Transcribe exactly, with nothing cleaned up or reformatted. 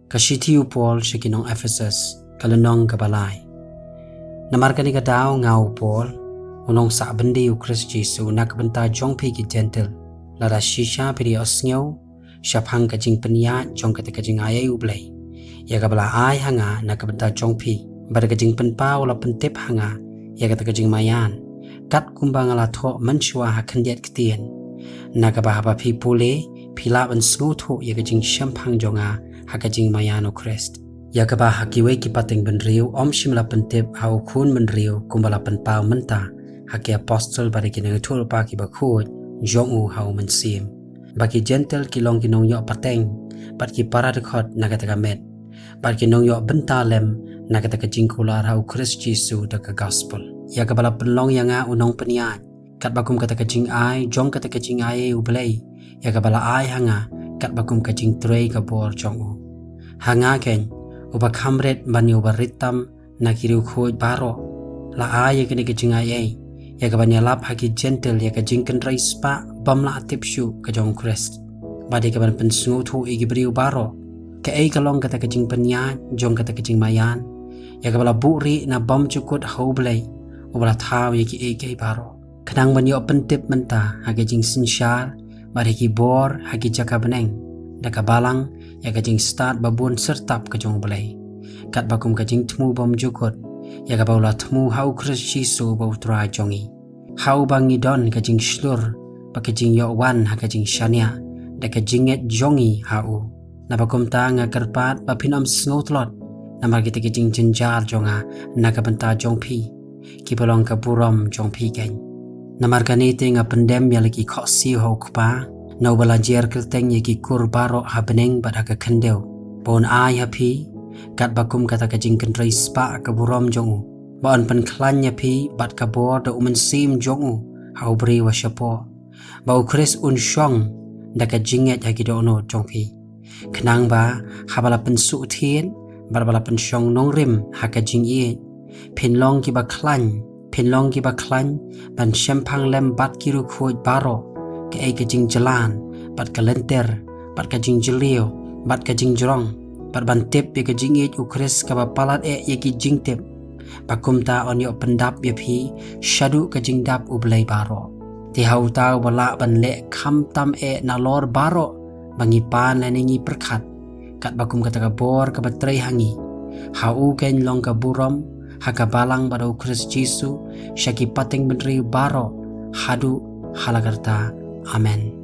Ka shithi u Paul sha ki nong Ephesus, ka lynnong kaba lai. Namar kane ka daw nga u Paul, u nongsah byndi u Khrist Jisu na ka bynta jong phi ki Jentil, lada shisha phi la ïohsngew shaphang ka jingpynïaid jong kata ka jingaiei U Blei, ïa kaba la ai ha nga na ka bynta jong phi, bad ka jingpynpaw la pyntip ha nga ïa kata ka jingmaïan, kat kumba nga la thoh mynshuwa ha khyndiat ktien, na kaba haba phi pule, phi lah ban sngewthuh ïa ka jingshemphang jong nga ha ka jingmaïan u Khrist, ïa kaba ha kiwei ki pateng bynriew ym shym la pyntip ha u khun bynriew, kumba la pynpaw mynta ha ki apostol bad ki nongïathuhlypa kiba khuid jong u ha u Mynsiem, ba ki Jentil ki long ki nongïoh pateng bad ki para dkhot na kata ka met, bad ki nongïoh bynta lem na kata ka jingkular ha u Khrist Jisu da ka gospel, ïa kaba la pynlong ïa nga u nongpynïaid, katba kum kata ka jingai jong kata ka jingaiei U Blei, ïa kaba la ai ha nga katba kum ka jingtrei ka bor jong u. Ha nga keiñ, uba kham rit ban ïa uba rit tam na ki riewkhuid baroh, la ai ïa kane ka jingaiei, ïa kaban ïalap ha ki Jentil ïa ka jingkynrei spah bym lah tip shuh ka jong u Khrist, bad ïa kaban pynsngewthuh ïa ki briew baroh kaei ka long kata ka jingpynïaid jong kata ka jingmaïan, ïa kaba la buhrieh na bymjukut ha U Blei, uba la thaw ïa kiei kiei baroh, khnang ban ïoh pyntip mynta ha ka jingsynshar bad ha ki bor ha ki jaka bneng, da ka balang ïa ka jingstad babun syrtap ka jong U Blei, katba kum ka jingthmu bymjukut ïa kaba u la thmu ha u Khrist Jisu ba U Trai jong ngi, ha uba ngi don ka jingshlur bad ka jingïoh wan ha ka jingshaniah da ka jingngeit jong ngi ha u. Naba kumta nga kyrpad ba phin ym sngewtlot namar kita ki jingjynjar jong nga na ka bynta jong phi, kiba long ka burom jong phi keiñ. Namar kane te nga pyndem ïa la ki khohsiew ha u Kpa, na uba la jer kyrteng ïa ki kur baroh ha bneng bad ha ka khyndew, ba un ai ha phi katba kum kata ka jingkynrei spah ka burom jong u, ba un pynkhlaiñ ïa phi bad ka bor da u Mynsiem jong u ha u briew ba shapoh, ba u Khrist un shong da ka jingngeit ha ki dohnud jong phi, khnang ba haba la pynsuhthied bad ba la pynshong nongrim ha ka jingïeit, phin long kiba khlaiñ, phin long kiba khlaiñ ban shemphang lem bad ki riewkhuid baroh kaei ka jingjlan bad ka lynter bad ka jingjylliew bad ka jingjrong, bad ban tip ïa ka jingïeit u Khrist kaba palat eh ïa ki jingtip, ba kumta un ïoh pyndap ïa phi shaduh ka jingdap U Blei baroh. Te ha uta uba lah ban leh khamtam eh nalor baroh ba ngi pan lane ngi pyrkhat, katba kum kata ka bor kaba trei ha ngi, ha u keiñ long ka burom ha ka balang bad ha u Khrist Jisu sha ki pateng bynriew baroh haduh ha la karta. Amen.